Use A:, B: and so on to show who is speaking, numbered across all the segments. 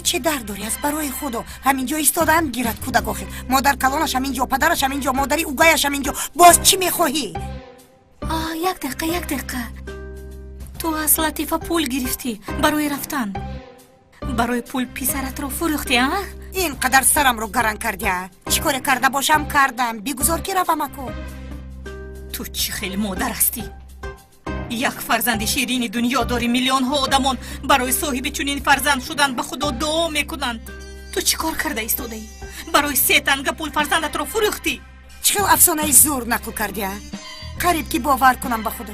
A: Чӣ дард дорӣ аз барои худо? Ҳамин ҷо истодаам, гирад кӯдак охир. Модар калонаш ҳамин ҷо, падараш ҳамин ҷо, модари угаяш ҳамин ҷо. Боз чӣ мехоҳӣ?
B: Як дақиқа, як дақиқа. Ту аз Латифа пул гирифтӣ барои рафтан. Барои пул писаратро фурӯхтӣ, а?
A: Ин қадар сарамро гаран кардӣ, а? Чӣ коре карда бошам, кардам. Бигузор ки равам аку.
B: Ту чӣ хел модар ҳастӣ? Як фарзанди ширини дунё дорӣ, миллионҳо одамон барои соҳиби чунин фарзанд шудан ба Худо дуо мекунанд. Ту чӣ кор карда истодаӣ? Барои се танга пул фарзандатро фурӯхтӣ.
A: Чӣ хел афсонаи зур нақл кардӣ, а? Қариб ки бовар кунам ба Худо.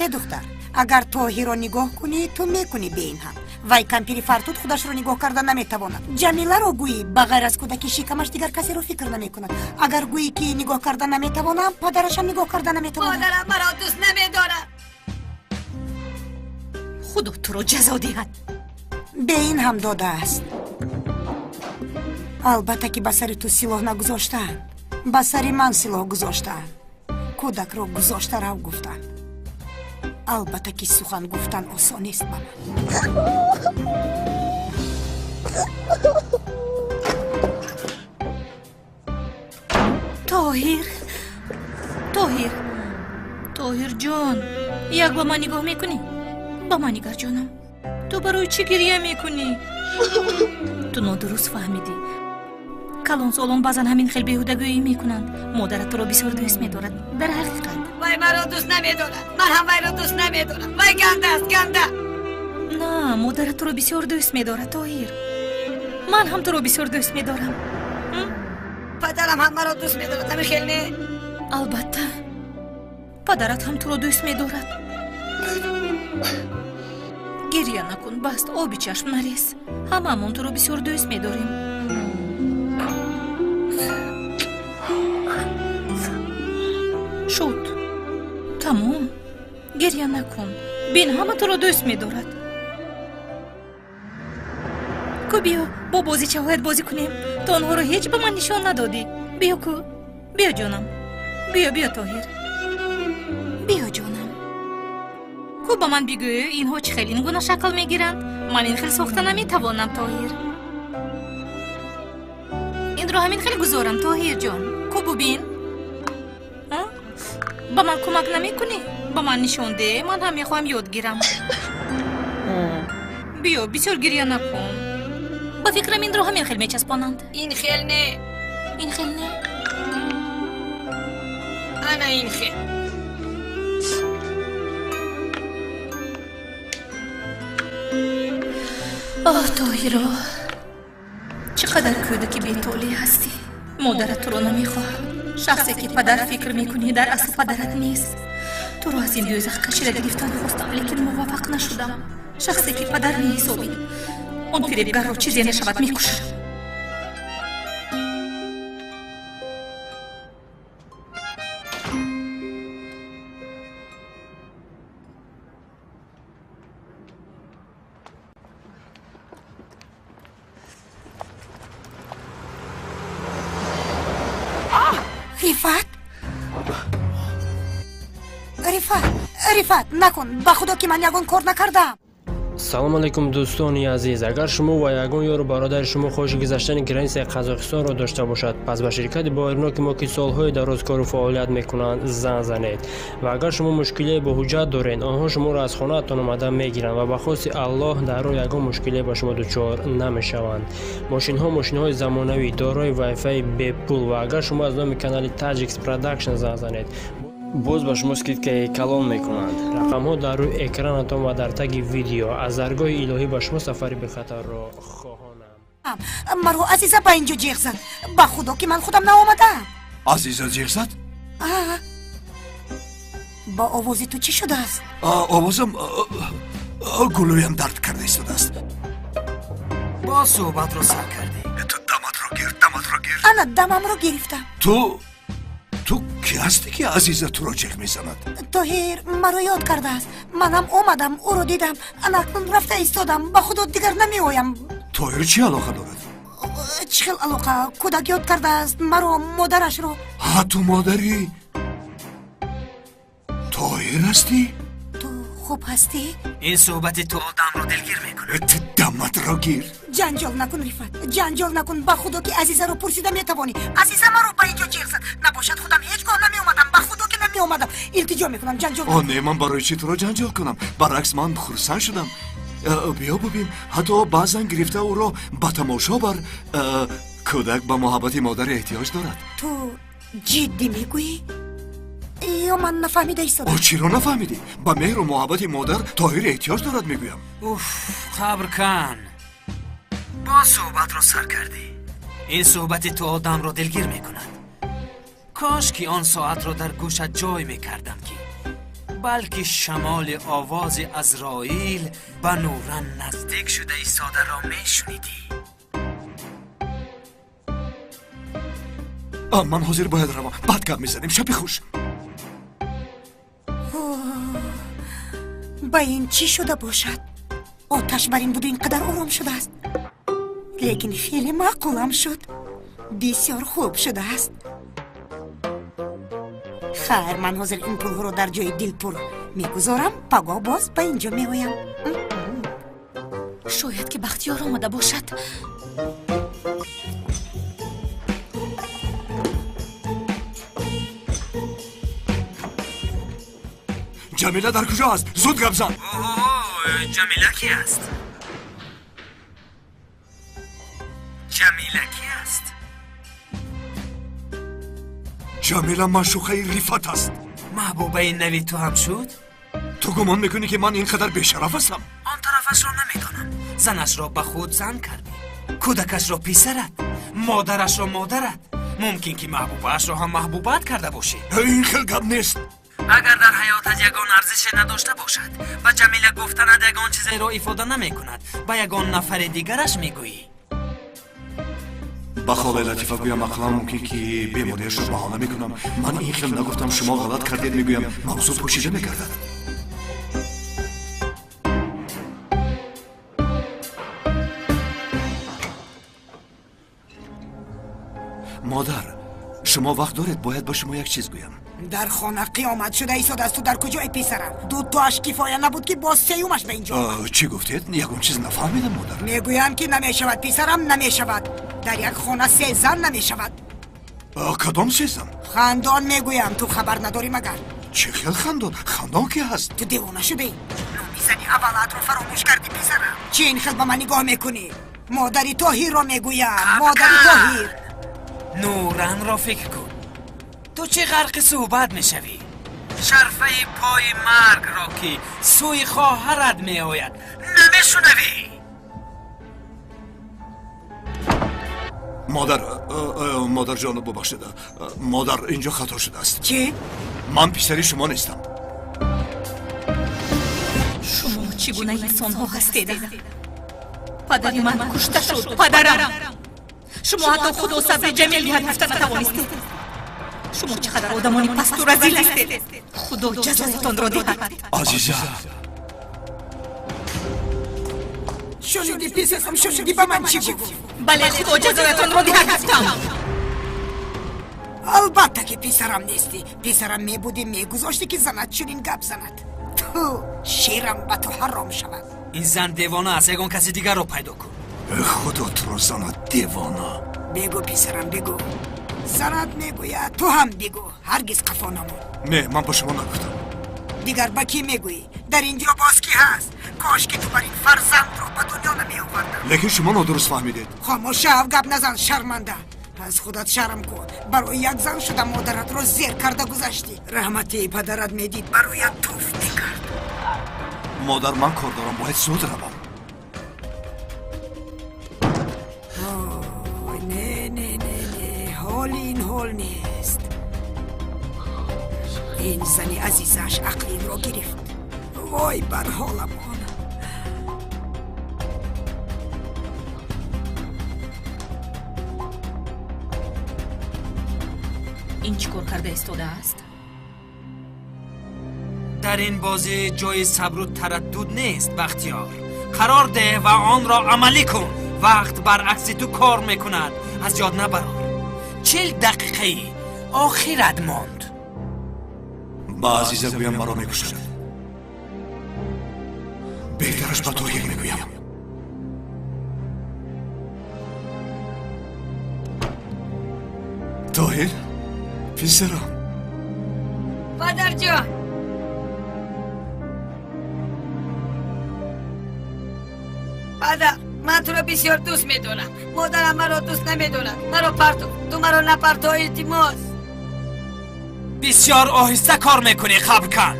A: Э духтар, агар Тоҳирро нигоҳ кунӣ, ту мекунӣ бе ин ҳам. Вай кампири фартуд худашро нигоҳ карда наметавонад. Ҷамиларо гӯӣ, ба ғайр аз кӯдаки шикамаш дигар касеро фикр намекунад. Агар гӯӣ ки нигоҳ карда наметавонам, падарашам нигоҳ карда наметавонад.
C: Модарам маро дӯст намедорад.
B: Худо туро ҷазо диҳад.
A: Бе ин ҳам додааст. Албатта ки ба сари ту силоҳ нагузоштаанд, ба сари ман силоҳ гузоштаанд. Кӯдакро гузошта рав гуфтанд. Албатта ки сухан гуфтан осон нест ба ман.
B: Тоҳир, Тоҳир, Тоҳирҷон, як ба ман нигоҳ мекунӣ? Ба ман нигар, ҷонам. Ту барои чӣ гиря мекунӣ? Ту нодуруст фаҳмидӣ. Калонсолон баъзан ҳамин хел беҳудагӯӣ мекунанд. Модарат туро бисёр дӯст медорад. Дар ҳақиқат
C: вай маро дӯст намедорад. Ман ҳам вайро дӯст намедорам. Вай ганда аст, ганда.
B: На, модарат туро бисёр дӯст медорад, Тоҳир. Ман ҳам туро бисёр дӯст медорам.
C: Падарам ҳам маро дӯст медорад, ҳамин хел не?
B: Албатта, падарат ҳам туро дӯст медорад. Гиря накун, баст, оби чашм нарез. Ҳамаамон туро бисёр дӯст медорем. Шуд, тамом, гиря накун. Бин, ҳама туро дӯст медорад. Ку биё, бо бозичаҳоят бозӣ кунем. Ту онҳоро ҳеҷ ба ман нишон надодӣ. Биё ку, биё ҷонам. Биё, биё Тоҳир, биё ҷонам. Ку ба ман бигӯ, инҳо чӣ хел ин гуна шакл мегиранд? Ман ин хел сохта наметавонам, Тоҳир. Инро ҳамин хел гузорам, Тоҳирҷон. Ку бубин. Ба ман кӯмак намекунӣ? Ба ман нишон деҳ, ман ҳам мехоҳам ёд гирам. Биё, бисёр гиря накун. Ба фикрам инро ҳамин хел мечаспонанд.
C: Ин хел не.
B: Ин хел не?
C: Ана ин хел.
B: Оҳ, Тоҳиро, чӣ қадар кӯдаки бетолеъ ҳастӣ. Модарат туро намехоҳад. Шахсе ки падар фикр мекунӣ, дар асл падарат нест. Туро аз ин дӯзах кашида гирифтан хостам, лекин муваффақ нашудам. Шахсе ки падар меҳисобӣ, он фиребгарро чизе нашавад мекушад.
A: Рифат? Рифат, Рифат, накун, ба Худо ки ман ягон кор накардам.
D: Салом алейкум, дӯстони азиз. Агар шумо ва ягон ёру бародари шумо хоҳиши гузаштани границаи Қазоқистонро дошта бошад, пас ба ширкати боваринок мо ки солҳои дароз кору фаъолият мекунанд занг занед. Ва агар шумо мушкилие бо ҳуҷҷат доред, онҳо шуморо аз хонаатон омада мегиранд ва ба хости Аллоҳ дар роҳ ягон мушкилие ба шумо дучор намешаванд. Мошинҳо мошинҳои замонавӣ, дорои вайфаи бепул ва агар шумо аз номи канали Tajix Production занг занед, боз ба шумо скидкаи калон мекунанд. Рақамҳо дар рӯи экранатон ва дар таги видео. Аз даргоҳи илоҳӣ ба шумо сафари бехатарро хоҳонам.
A: Маро Азиза ба инҷо ҷеғ зад. Ба Худо ки ман худам наомадам.
E: Азиза ҷеғ зад?
A: Ба овози ту чӣ шудааст?
E: Овозам гулӯям дард карда истодааст.
F: Боз суҳбатро сар кардӣ.
E: Ту даматро гир, даматро гир.
A: Ана дамамро гирифтам.
E: Ту ки ҳастӣ ки Азиза туро ҷеғ мезанад?
A: Тоҳир маро ёд кардааст. Манам омадам, ӯро дидам. Ана акнун рафта истодам. Ба Худо дигар намеоям.
E: Тоҳир чӣ алоқа дорад?
A: Чӣ хел алоқа? Кӯдак ёд кардааст маро, модарашро.
E: Ҳа, ту модари Тоҳир ҳастӣ?
A: Ту хуб ҳастӣ?
F: Ин суҳбати ту одамро дилгир мекунад.
E: Ту дам Даматро гир.
A: Ҷанҷол накун, Рифат, ҷанҷол накун. Ба худо ки Азизаро пурсида метавонӣ. Азиза маро ба инҷо ҷеғ зад. Набошад худам ҳеҷ гоҳ намеомадам. Ба худо ки намеомадам. Илтиҷо мекунам, ҷанҷол
E: О, не, ман барои чӣ туро ҷанҷол кунам? Баръакс, ман хурсанд шудам. Биё бубин, ҳатто баъзан гирифта ӯро ба тамошо бар. Кӯдак ба муҳаббати модар эҳтиёҷ дорад.
A: Ту ҷиддӣ мегӯӣ ё ман нафаҳмида истодам?
E: О, чиро нафаҳмидӣ? Ба меҳру муҳаббати модар Тоҳир эҳтиёҷ дорад, мегӯям.
F: Уф, қабр кан. Боз суҳбатро сар кардӣ. Ин суҳбати ту одамро дилгир мекунад. Кош ки он соатро дар гӯшат ҷой мекардам, ки балки шамоли овози Азроил ба Нуран наздик шуда истодаро мешунидӣ.
E: Ман ҳозир бояд равам. Баъд гап мезанем. Шаби хуш.
A: Ба ин чӣ шуда бошад? Оташ бар ин буду ин қадар ором шудааст. Лекин хеле маъқулам шуд. Бисёр хуб шудааст. Хайр, ман ҳозир ин пулҳоро дар ҷои дилпур мегузорам, пагоҳ боз ба инҷо меоям.
B: Шояд ки Бахтиёр омада бошад.
E: Ҷамила дар куҷо аст? Зуд гап зан.
F: Ҷамила ки аст? Ҷамила ки аст?
E: Ҷамила маъшуқаи Рифат аст.
F: Маҳбубаи нави ту ҳам шуд?
E: Ту гумон мекунӣ ки ман ин қадар бешараф ҳастам?
F: Он тарафашро намедонам. Занашро ба худ зан кардӣ, кӯдакашро писарат, модарашро модарат. Мумкин ки маҳбубаашро ҳам маҳбубаат карда бошӣ.
E: Ин хел гап нест.
F: Агар дар ҳаётат ягон арзише надошта бошад, ба Ҷамила гуфтанат ягон чизеро ифода намекунад, ба ягон нафари дигараш мегӯӣ.
E: Ба холаи Латифа гӯям, ақлан мумкин ки бемориашро баҳона мекунам. Ман ин хел нагуфтам, шумо ғалат кардед, мегӯям. Мавзӯъ пӯшида мегардад. Модар, шумо вақт доред, бояд ба шумо як чиз гӯям.
A: Дар хона қиёмат шуда истодааст. Ту дар куҷои, писарам? Дутоаш кифоя набуд, ки боз сеюмаш ба инҷо омад.
E: Чӣ гуфтед? Ягон чиз нафаҳмидам, модар.
A: Мегӯям ки намешавад, писарам, намешавад. Дар як хона се зан намешавад.
E: Кадом се зан?
A: Хандон мегӯям, ту хабар надорӣ магар?
E: Чӣ хел хандон? Хандон ки ҳаст?
A: Ту девона шудаӣ? Номи зани аввалатро фаромӯш кардӣ, писарам. Чӣ ин хел ба ман нигоҳ мекунӣ? Модари Тоҳирро мегӯям, модари Тоҳир.
F: Нуранро фикр кун. Ту чӣ ғарқи суҳбат мешавӣ? Шарфаи пои маргро, ки сӯи хоҳарат меояд, намешунавӣ?
E: Модар, модарҷону, бубахшед. Модар, инҷо хато шудааст.
A: Чӣ?
E: Ман писари шумо нестам.
B: Шумо чӣ гуна инсонҳо ҳастед? Падари ман кушта шуд, падарам. Шумо ҳатто худо сабри ҷамил диҳад гуфта натавонистед. Шумо чӣ қадар одамони пасту разил ҳастед. Худо ҷазоятонро диҳад.
E: Азиза,
A: шунидӣ, писарам, шунидӣ ба ман чӣ гуфт?
B: Бале, худо ҷазоятонро диҳад гуфтам.
A: Албатта ки писарам нестӣ. Писарам мебудӣ, мегузоштӣ ки занат чунин гап занад. Ту ширам ба ту ҳаром шавад.
F: Ин зан девона аст, ягон каси дигарро пайдо кун.
E: Худо туро занад девона.
A: Бигӯ, писарам, бигӯ. Занат мегӯяд, ту ҳам бигӯ. Ҳаргиз қафо намон.
E: Не, ман ба шумо нагуфтам.
A: Дигар ба кӣ мегӯӣ? Дар ин ҷо боз кӣ ҳаст? Кош ки ту бар ин фарзандро ба дунё намеовардам.
E: Лекин шумо нодуруст фаҳмидед.
A: Хомӯш шав, гап назан, шарманда. Аз худат шарм кун. Барои як зан шуда модаратро зер карда гузаштӣ. Раҳмати падарат медид, бароят туф мекард.
E: Модар, ман кор дорам, бояд зуд равам.
A: Не, не, не, не, ҳоли ин ҳол нест. Ин зани азизаш ақли инро гирифт. Вой бар ҳоламон.
B: Ин чӣ кор карда истодааст?
F: Дар ин бозӣ ҷои сабру тараддуд нест, Бахтиёр. Қарор деҳ ва онро амалӣ кун. Вақт баръакси ту кор мекунад, аз ёд набарор. 40 дақиқаи охират монд.
E: Ба Азиза гӯям, маро мекушад. Беҳтараш ба Тоҳир мегӯям. Тоҳир, писарам.
C: Падарҷон. Падар, ман туро бисёр дӯст медорам. Модарам маро дӯст намедорад. Маро партов. Ту маро напарто, илтимос.
F: Бисёр оҳиста кор мекунӣ, қабркан.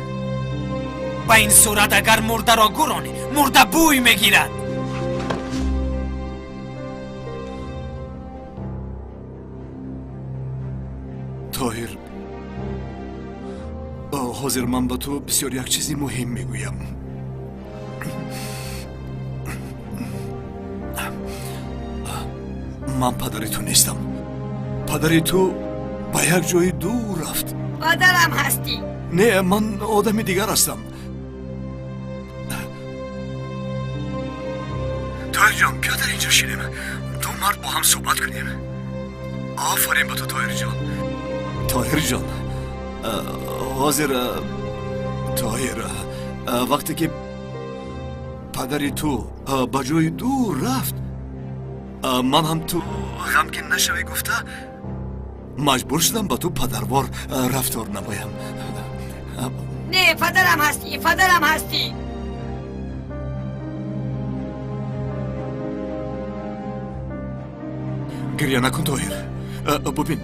F: Ба ин сурат агар мурдаро гуронӣ, мурда бӯй мегирад.
E: Тоҳир, ҳозир ман ба ту бисёр як чизи муҳим мегӯям. Ман падари ту нестам. Падари ту ба як ҷои дур рафт.
C: Падарам ҳастӣ.
E: Не, ман одами дигар ҳастам. Тоҳирҷон, биё дар инҷо шинем. Ду мард бо ҳам суҳбат кунем. Офарин ба ту, Тоҳирҷон. Тоҳирҷон, ҳозир Тоҳир, вақте ки падари ту ба ҷои дур рафт, ман ҳам ту ғамгин нашавӣ гуфта маҷбур шудам ба ту падарвор рафтор намоям.
C: Не, падарам ҳастӣ, падарам ҳастӣ.
E: Гиря накун, Тоҳир. Бубин,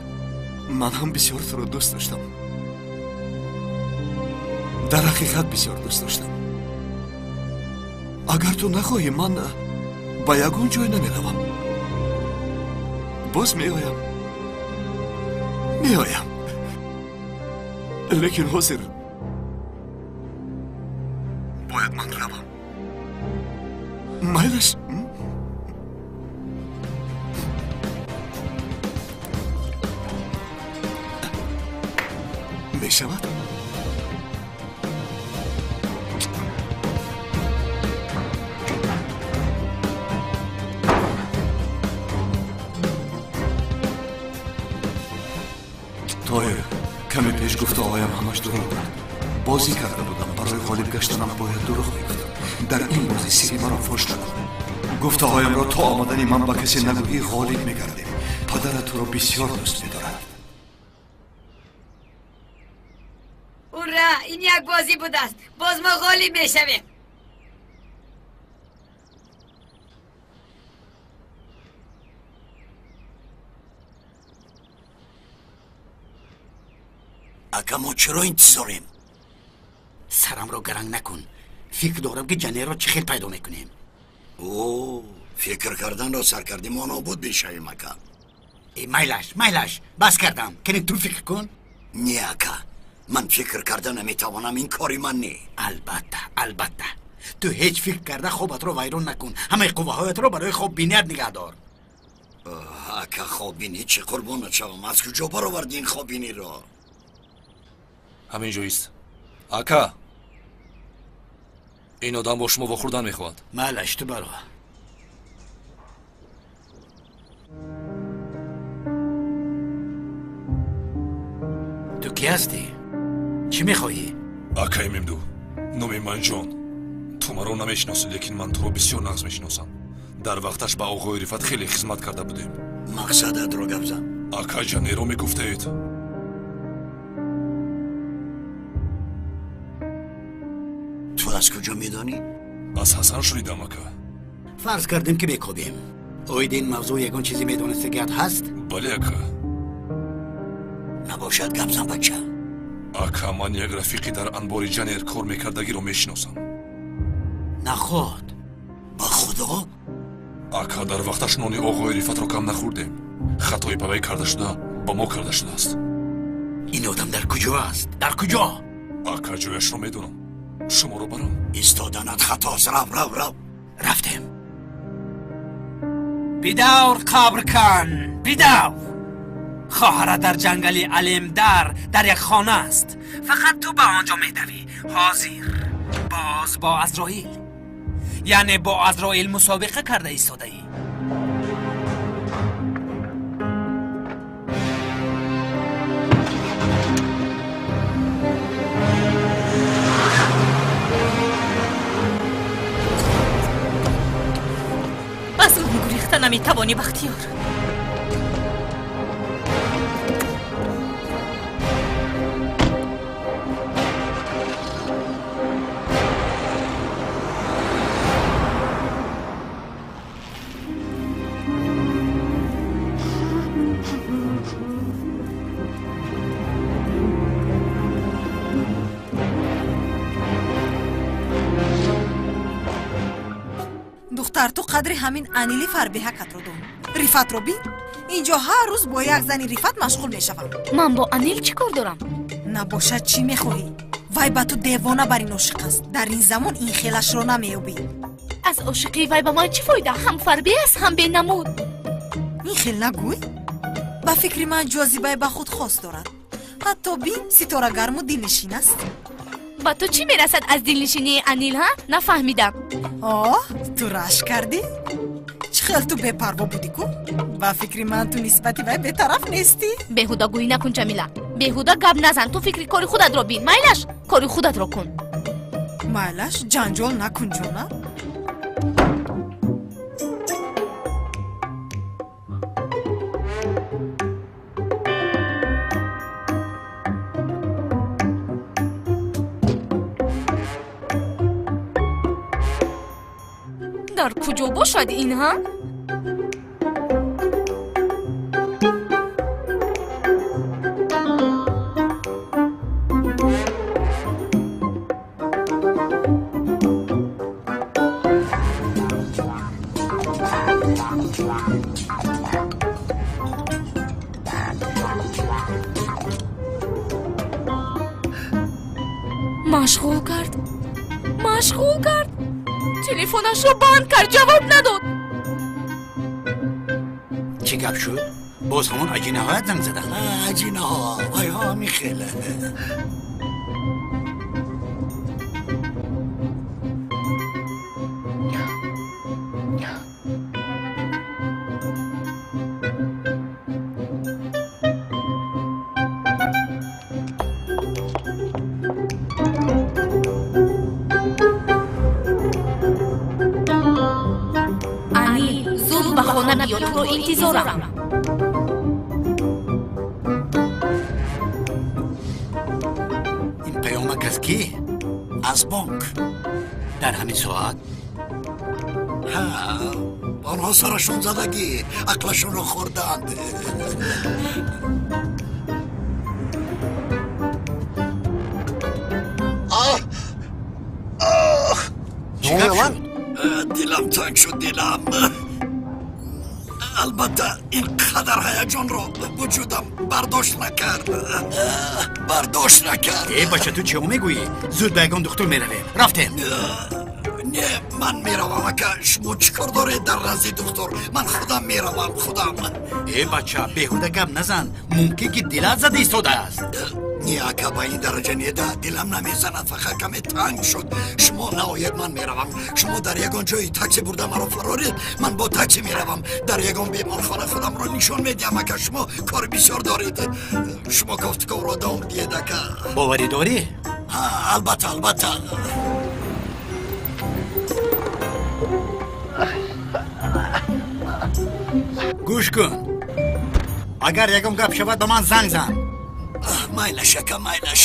E: ман ҳам бисёр туро дӯст доштам. Дар ҳақиқат бисёр дӯст доштам. Агар ту нахоҳӣ, ман ба ягон ҷой намеравам. Боз меоям. Меоям. Лекин ҳозир бояд ман равам. Майлаш? Мешавад? Тоҳир, каме пеш гуфтаҳоям ҳамаш дурӯғ буд. Бозӣ карда будам, барои ғолиб гаштанам бояд дурӯғ мегуфтам. Дар ин бозӣ сири маро фош накун. Гуфтаҳоямро то омадани ман ба касе нагӯӣ, ғолиб мегардем. Падарат туро бисёр дӯст медорад.
C: Ура, ин як бозӣ будааст. Боз мо ғолиб мешавем.
G: Ака, мо чаро интизорем? Сарамро гаранг накун. Фикр дорам, ки ҷанеро чӣ хел пайдо мекунем. О, фикр карданро сар кардем, мо нобуд мешавем, ака. Э, майлаш, майлаш, бас кардам. Кани ту фикр кун. Не, ака, ман фикр карда наметавонам, ин кори ман не. Албатта, албатта. Ту ҳеҷ фикр карда хобатро вайрон накун. Ҳамаи қувваҳоятро барои хоббиният нигаҳ дор. Ака, хоббинӣ чӣ, қурбонат шавам? Аз куҷо бароварди ин хоббиниро?
H: Ҳамин ҷоист. Ака, ин одам бо шумо вохӯрдан мехоҳад.
G: Майлаш, ту баро. Ту кӣ ҳастӣ? Чӣ мехоҳӣ?
H: Акаи Мемду, номи ман Ҷон. Ту маро намешиносӣ, лекин ман туро бисёр нағз мешиносам. Дар вақташ ба оғои Рифат хеле хизмат карда будем.
G: Мақсадатро гап зан.
H: Ака, Ҷанеро мегуфтаед.
G: Ту аз куҷо медонӣ?
H: Аз Ҳасан шунидам, ака.
G: Фарз кардем, ки мекобем. Оид ин мавзӯъ ягон чизе медонистагият ҳаст?
H: Бале, ака.
G: Набошад, гап зан, бача.
H: Ака, ман як рафиқи дар анбори Ҷанер кор мекардагиро мешиносам.
G: Наход. Ба худо?
H: Ака, дар вақташ нони оғои Рифатро кам нахӯрдем. Хатои ба вай карда шуда ба мо карда шудааст.
G: Ин одам дар куҷо аст? Дар куҷо?
H: Ака, ҷояшро медонам. Шуморо барам.
G: Истоданат хатост. Рав, рав, рав. Рафтем.
F: Бидавр, қабркан, бидавр. Хоҳара дар ҷангали Алемдар дар як хона аст. Фақат ту ба он ҷо медавӣ. Ҳозир боз бо Азроил, яъне бо Азроил мусобиқа карда истодаӣ.
B: Аз ман гурехта наметавонӣ, Бахтиёр.
I: Духтар, ту қадри ҳамин Анили фарбеҳакатро дон. Рифатро бин, инҷо ҳар рӯз бо як зани Рифат машғул мешавам.
B: Ман бо Анил чӣ кор дорам?
I: Набошад, чӣ мехоҳӣ? Вай ба ту девона бар ин ошиқ аст. Дар ин замон ин хелашро намеёбӣ.
B: Аз ошиқии вай ба ман чӣ фоида? Ҳам фарбе аст, ҳам бенамуд.
I: Ин хел нагӯй. Ба фикри ман ҷозибаи ба худ хос дорад. Ҳатто бин, ситора гарму дилнишин аст.
B: Ба ту чӣ мерасад аз дилнишинии Анил, ҳа? Нафаҳмидам.
I: Оҳ, ту рашк кардӣ? Чӣ хел ту бепарво будӣ ку? Ба фикри ман ту нисбати вай бетараф нестӣ.
B: Беҳуда гӯӣ накун, Ҷамила. Беҳуда гап назан. Ту фикри кори худатро бин. Майлаш, кори худатро кун.
I: Майлаш, ҷанҷол накун, ҷона.
B: Дар куҷо бошад ин, ҳа? Машғул кард, машғул кард. Телефонашро банд кард, ҷавоб надод.
G: Чӣ гап шуд? Боз ҳамон аҷинаҳоят занг заданд? Аҷинаҳо, вайҳо михеле.
B: Туро интизорам.
G: Ин паёмак аз кӣ? Аз бонк. Дар ҳамин соат? Ҳа, онҳо сарашон задагӣ, ақлашонро хӯрданд. Чӣ гап шуд? Дилам танг шуд, дилам. Албатта, ин қадар ҳаяҷонро вуҷудам бардошт накард. Бардошт накард. Э, бача, ту чиҳо мегӯӣ? Зуд ба ягон духтур меравем. Рафтем. Не, ман меравам, ака. Шумо чӣ кор доред дар назди духтур? Ман худам меравам, худам. Э, бача, беҳуда гап назан. Мумкин ки дилат зада истодааст. Не, ака, ба ин дараҷа не, да дилам намезанад, фақат каме танг шуд. Шумо наоед, ман меравам. Шумо дар ягон ҷои такси бурда маро фароред, ман бо такси меравам. Дар ягон беморхона худамро нишон медиҳам, ака. Шумо кори бисёр доред. Шумо кофтуковро давом диҳед, ака. Боварӣ дорӣ? Албатта, албатта. Гӯш кун, агар ягон гап шавад, ба ман занг зан. Майлаш, ака, майлаш.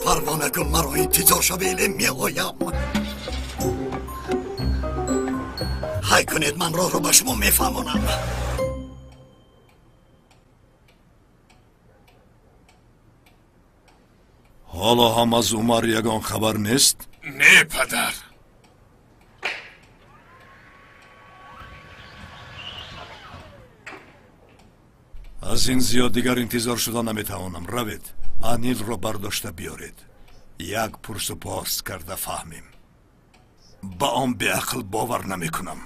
G: Парво накун, маро интизор шавед, меоям. Ҳай кунед, ман роҳро ба шумо мефаҳмонам.
E: Ҳоло ҳам аз Умар ягон хабар нест?
H: Не, падар.
E: Аз ин зиёд дигар интизор шуда наметавонам. Равед, Анилро бардошта биёред. Як пурсу пос карда фаҳмем. Ба он беақл бовар намекунам.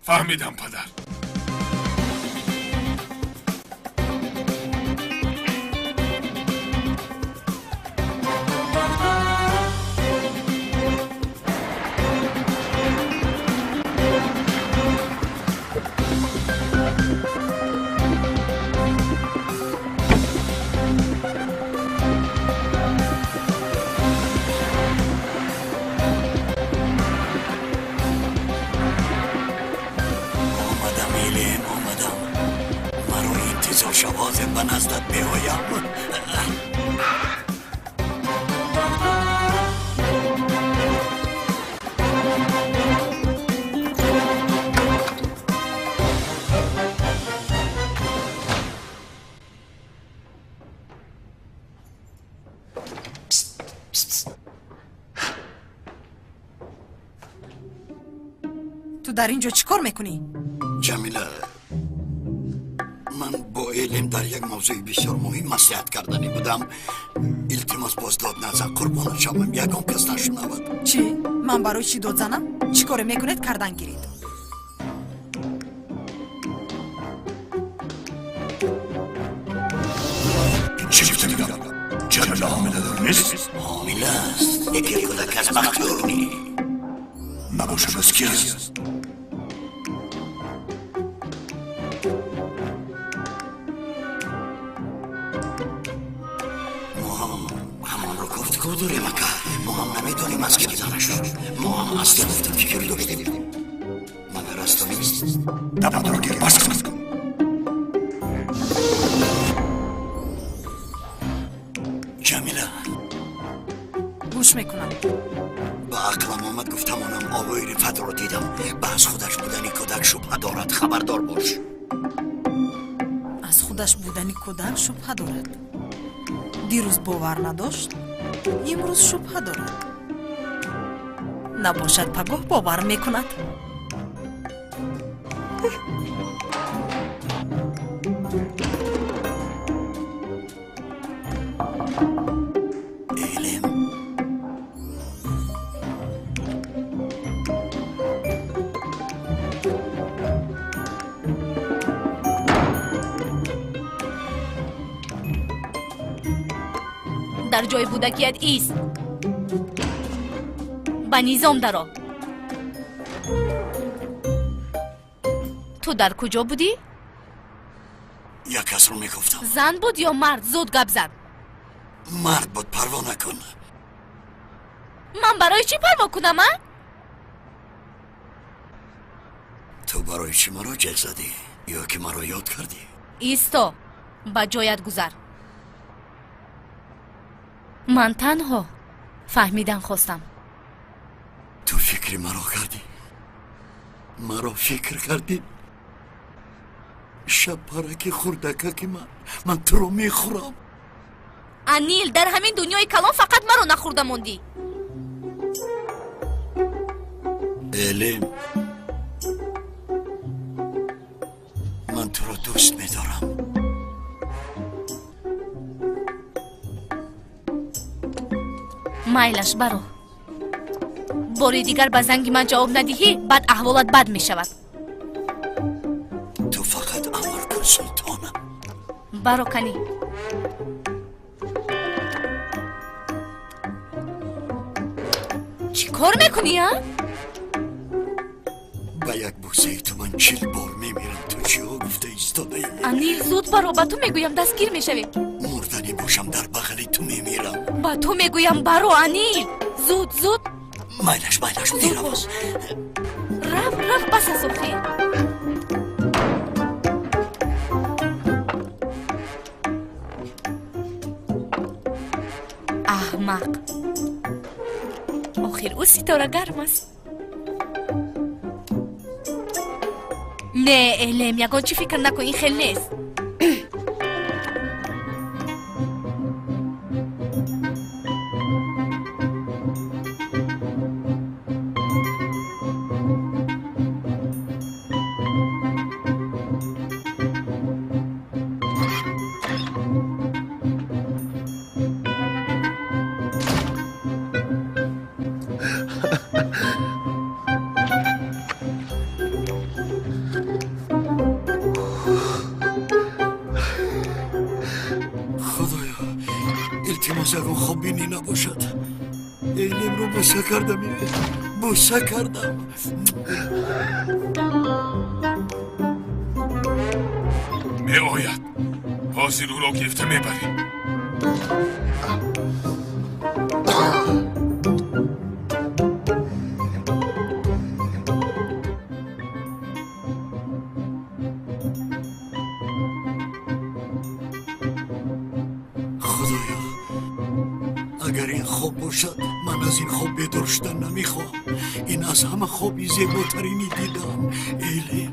H: Фаҳмидам, падар.
G: Ба наздат меоям.
I: Ту дар ин ҷо чӣ кор мекунӣ?
G: Ҷамила, ман бо Элем дар як мавзӯи бисёр муҳим маслиҳат карданӣ будам. Илтимос, боз дод назан, қурбонат шавам, ягон кас нашунавад.
I: Чӣ? Ман барои чӣ дод занам? Чӣ коре мекунед, кардан гиред.
H: Чӣ гуфтани гап? Ҷамила ҳомиладор нест?
G: Ҳомила аст, яке кӯдак аз Бахтиёр ни.
H: Набошад, аз ки аст?
G: Мо ҳам ҳамонро гуфтугӯ дорем, ака. Мо ҳам намедонем, аз ки занаш. Мо ҳам аз ту гуфта фикр доштем. Магар аз ту нест?
H: Дабатро гир, бас кун.
G: Ҷамила.
I: Гӯш мекунам.
G: Ба ақлам омад, гуфтамонам, овои Рифатро дидам. Ба аз худаш будани кӯдак шубҳа дорад, хабардор бош.
I: Аз худаш будани кӯдак шубҳа дорад. Дирӯз бовар надошт, имрӯз шубҳа дорад. Набошад, пагоҳ бовар мекунад.
G: Элем.
B: Дар ҷои будагият ист, ба низом даро. Ту дар куҷо будӣ?
G: Як касро мегуфтам.
B: Зан буд ё мард? Зуд гап зан.
G: Мард буд, парво накун.
B: Ман барои чӣ парво кунам, а?
G: Ту барои чӣ маро ҷеғ задӣ? Ё ки маро ёд кардӣ?
B: Исто, ба ҷоят гузар. Ман танҳо фаҳмидан хостам.
G: Ту фикри маро кардӣ, маро фикр кардӣ, шабпараки хурдакаки ман. Ман туро мехӯрам.
B: Анил, дар ҳамин дунёи калон фақат маро нахӯрда мондӣ.
G: Элем, ман туро дӯст медорам.
B: Майлаш, баро. Бори дигар ба занги ман ҷавоб надиҳӣ, баъд аҳволат бад мешавад.
G: Ту фақат амр кун, султонам.
B: Баро, канӣ. Чӣ кор мекунӣ, а?
G: Ба як бӯсаи ту ман 40 бор мемирам. Ту чиҳо гуфта истодаӣ?
B: Анил, зуд баро, ба ту мегӯям, дастгир мешавем.
G: Мурданӣ бошам, дар бағали ту мемирам.
B: Ба ту мегӯям, баро, Анил, зуд, зуд.
G: Майлаш, майлаш,
B: Зуд
G: меравам.
B: бош. Раф, раф, бас аз охир. Аҳмақ. Охир ӯ ситора гарм аст. Не, Элем, ягон чӣ фикр накун, ин хел нест.
G: Худоё, илтимос, ягон хоббинӣ набошад. Элемро бӯса кардам, бӯса кардам.
H: Меояд, ҳозир ӯро гирифта мебарем.
G: Худоё, агар ин хоб бошад, ман аз ин хоб бедор шудан намехоҳам. Ин аз ҳама хоби зеботарини дидам, Элем.